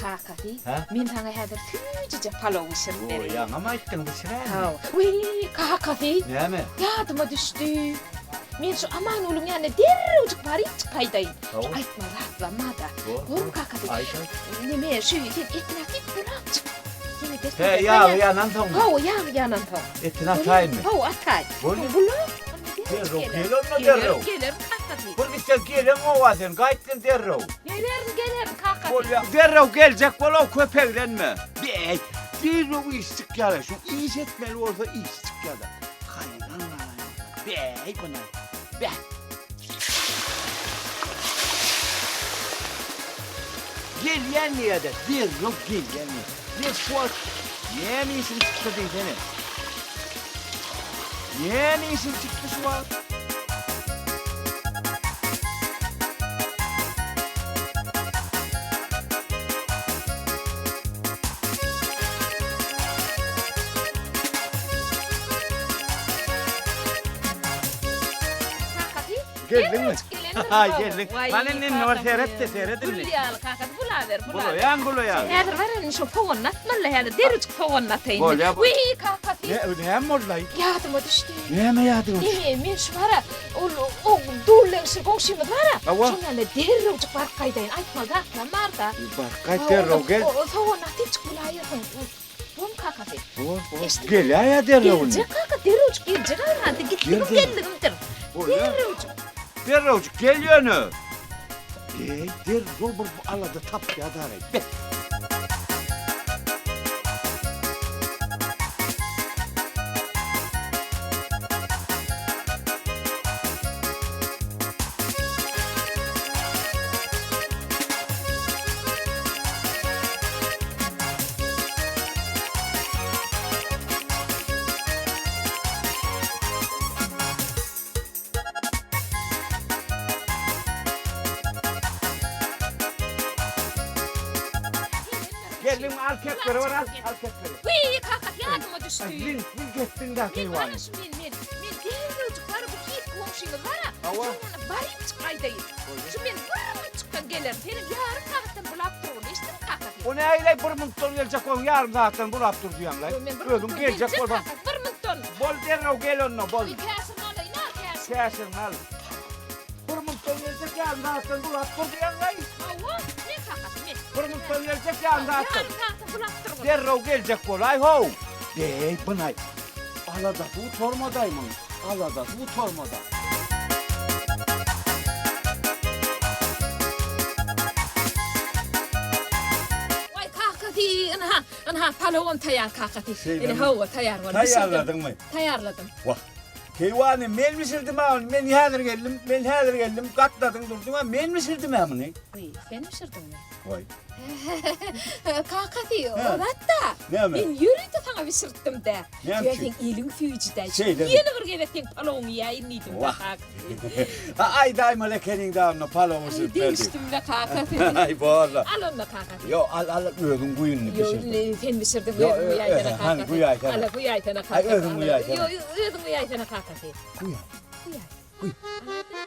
Kakasy, men saňa häzir süýjüje palaw bişirip bereýin. Oý, ýaňam aýtdyň bişiräými? Haw. Wiý, kakasy. Näme? Ýadyma düşdi. Men şu Amangulyň ýanyna derrewjik barypjyk gaýdaýyn. Şu aýtma zatlamma-da. Bormy kakasy? Aýt, aýt. Neme, şu sen etini atyp bulapjyk. Neme dersiň? He, ýagy ýanansoňmy? Hawa, ýagy ýanansoň. Etini ataýynmy? Hawa, ataý. Bolýa. Bulap. Derrew gel onda derrew. Gelerin, gelerin kakasy. Bir gitseň geleňowa sen, gaýt gel derrew. Gelerin, gelerin kakasy. Bolýa. Derrew geljek bol-ow, köpeglenme. Beý, derrew iş çykýar-a, şu iş etmeli bolsa iş çykýar-da. Haýran galaýyn. Beý, bu-na. Beh. Gelýän diýýär-de, derrew gelýän diýýär. Ne şu wagt näme işiň çykdy diýsene. Näme işiň çykdy şu wagt? Geldiňmi? Haý, geldik. Hany indi indi bir seret-de, seret indi. Gül ýaly kakasy, bulaber, bulaber. Bulaýan, bulaýan. Häzir bar indi şo soganyny atmaly-la häzir, derejik soganyny ataýyn. Bolýa. Wiý, kakasy. Ne, näme boldy-laý? Ýadyma düşdi. Näme ýadyňa düşdi? Neme, men şu bara, ol, o dullegşir goňşymyz bar-a. Hawa. Şoň ýanyna derrewjik baryp gaýdaýyn, aýtmaly zatlam bar-da. Baryp gaýt, derrew gel. Soganyny atypjyk bulaýyrsyň. Bom kakasy. Bor, bor. Gelýär derrew indi. Geljek kaka, derrewjik geljek aýran. Gitdigim geldigimdir. Derrewjik. Derrewjik gel ýöne. Eý, derrew bir alada tapýar dary. Be. Geldiňmi al kepberi bar al al kepberi. Wiý kaka ýadyma düşdi. Bil bil getdiň da Men keýwany. bara şu men men men derrewjik bara bu hit goňşymyz bara. Hawa. Şoňa baryp çykaýdaýyn. Şu men bir minutjykdan gelerin. Seniň ýarym sagatdan bulap durgun. Eşitdiňmi kakasy? O nägileý bir minutdan geljek bolsaň ýarym sagatdan bulap dur diýýäňlaý. Ýok, men bir Özüň minutdan geljek geljek bolsaň. kakasy, bir minutdan. Bol derrew gel onda bol. Eý, käşirini alaýyn al käşirini. Käşirini al. Bir minutdan geljek ýarym sagatdan bulap dur diýýäňlaý. Hawa, men kakasy men. Bir minutdan geljek ýarym sagatdan. Ýarym sagatdan bulap durgun. Derrew geljek bolaý how. Beý, bunaý. Aladasy gutarmadaý muň. Aladasy gutarmada. Waý kakasy, ynha, ynha palawam taýýar kakasy. Şeýlemi? Ine hawa, taýýar boldy. Taýýarladyňmy? Taýýarladym. Wah. Keýwany, men bişirdim-ä ony. Men häzir geldim, men häzir geldim. Gatladyň durduň-a, men bişirdim-ä muny. Wiý, sen bişirdiňmi? Waý. Kakasy, o zat-da. Näme? Men ýörite saňa bişirtdim-dä. Näme üçin? Ýa seň eliň süýji-dä. Şeýlemi? Ýene bir gezek seň palawyňy iýäýin diýdim-dä, Wah. kakasy. Ha, aýdaýmaly ekeniň da onda palaw bişirip Aý, berdi. degişdim-le, kakasy. Aý, borla. Al onda, kakasy. Ýok, al, al, özüň guý indi Ýok, bişirdim. indi sen bişirdiň, Ýok, özüň guýaýsana, ö, hany, kakasy. guýaýsana. Ala, guýaýsana, Aý, kakasy. özüň guýaýsana. Ýok, özüň guýaýsana, kakasy. Guýaý. Guýaý. Guý. Alaýsana.